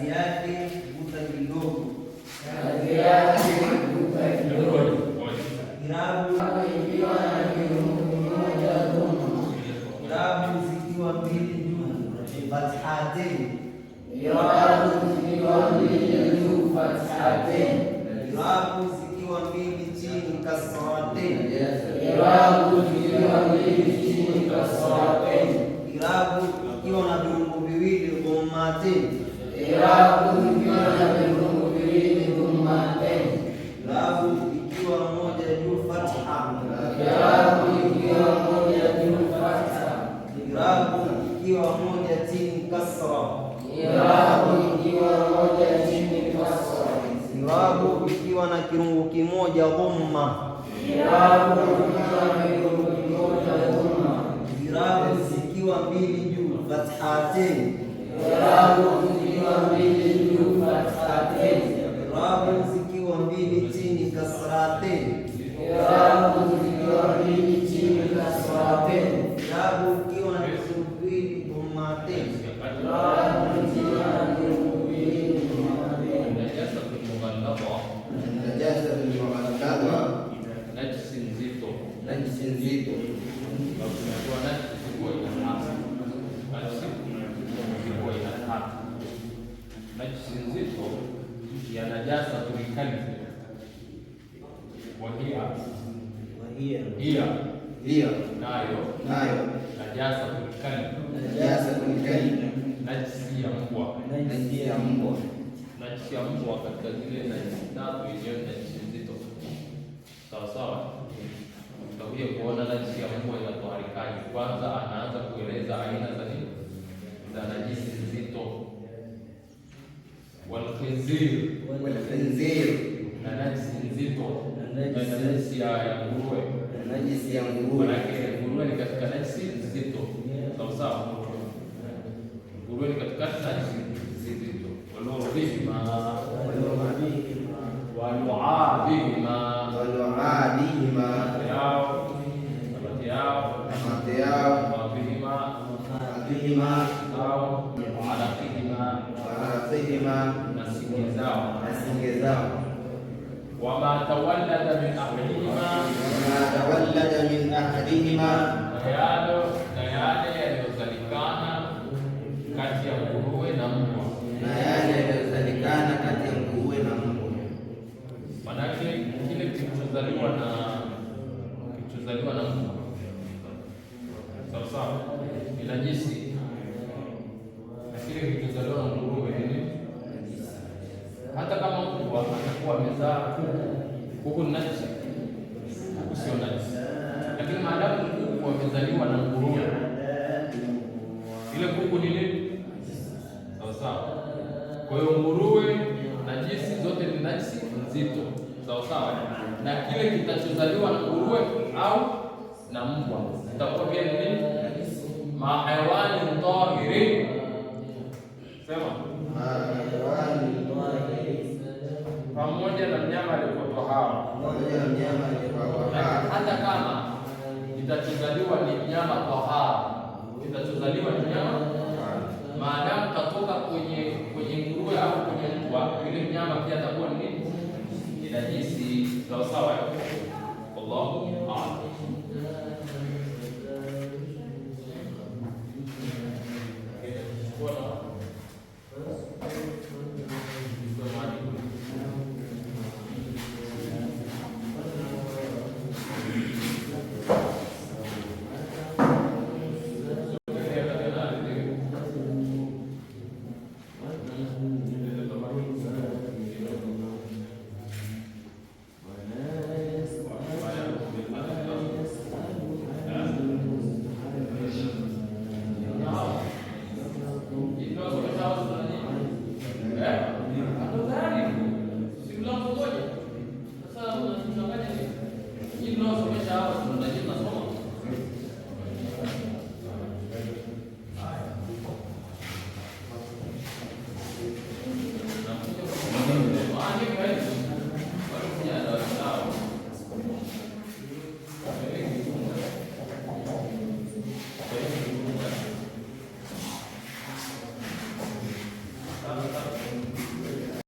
Kazi yake kuvuta kidogo. Kazi yake kuvuta kidogo. Irabu Ikiwa na kirungu kimoja dhamma. Irabu zikiwa mbili juu fathatain. Irabu zikiwa mbili juu fathatain. Irabu zikiwa mbili chini kasratain. Irabu zikiwa mbili chini kasratain. Irabu ikiwa na viungo viwili dhammatain. Irabu zikiwa na virungu viwili dhammatain. Irabu ikiwa moja juu fatha. Irabu ikiwa moja juu fatha. Irabu ikiwa moja chini kasra. Irabu ikiwa moja chini kasra. Irabu ikiwa na kirungu kimoja dhamma. Irabu ikiwa na kirungu kimoja dhamma. Irabu zikiwa mbili juu fathatain. Irabu zikiwa mbili juu fathatain. Irabu zikiwa mbili chini kasratain. Irabu zikiwa mbili chini kasratain. Irabu ikiwa na virungu viwili dhammatain. Irabu zikiwa na virungu viwili dhammatain. النجاسة المغلظة. النجاسة المغلظة. Najisi nzito. Najisi nzito. Na tunajua najisi ziko aina tatu. Najisi ziko aina tatu. Najisi nzito ya نجاسة الكلب وهي وهي هي Hiyo nayo nayo نجاسة الكلب نجاسة الكلب najisi ya mbwa. Najisi ya mbwa. Najisi ya mbwa katika zile najisi tatu yenyewe ni najisi nzito, sawa sawa. Tutakuja kuona najisi ya mbwa inatoharikaje. Kwanza anaanza kueleza aina za nini, za najisi nzito. والخنزير والخنزير na najisi nzito na najisi ya nguruwe. Najisi ya nguruwe. Manake nguruwe ni katika najisi nzito, sawa sawa. Nguruwe ni katika najisi nzito. ولعابهما ولعابهما ولعابهما mate yao, mate yao, mate yao, بعضهما بعضهما zao, وعرقهما وعرقهما na singe zao. Na singe zao. وما تولد من أحدهما وما تولد من أحدهما na yale yaliyozalikana kati ya nguruwe na mbwa. Na yale yaliyozalikana kati ya nguruwe na mbwa. Manake kile kilichozaliwa na mbwa, sawa sawa, ni najisi, na kile kilichozaliwa na nguruwe ni nini? Hata kama mbwa atakuwa amezaa kuku, kuku ni najisi? Kuku sio najisi, lakini maadamu kuku amezaliwa na nguruwe, ile kuku ni nini? Sawa sawa. Kwa hiyo nguruwe najisi zote ni najisi nzito, sawa sawa, na kile kitachozaliwa na nguruwe au na mbwa itakuwa pia ni nini? مع حيوان طاهر، sema. حيوان Pamoja na mnyama aliyekuwa tohara. Pamoja na mnyama aliyekuwa tohara. Hata kama kitachozaliwa ni mnyama tohara, kitachozaliwa ni mnyama, maadamu katoka kwenye nguruwe au kwenye mbwa, yule mnyama pia atakuwa ni nini? Ni najisi. Sawa sawa. والله أعلم.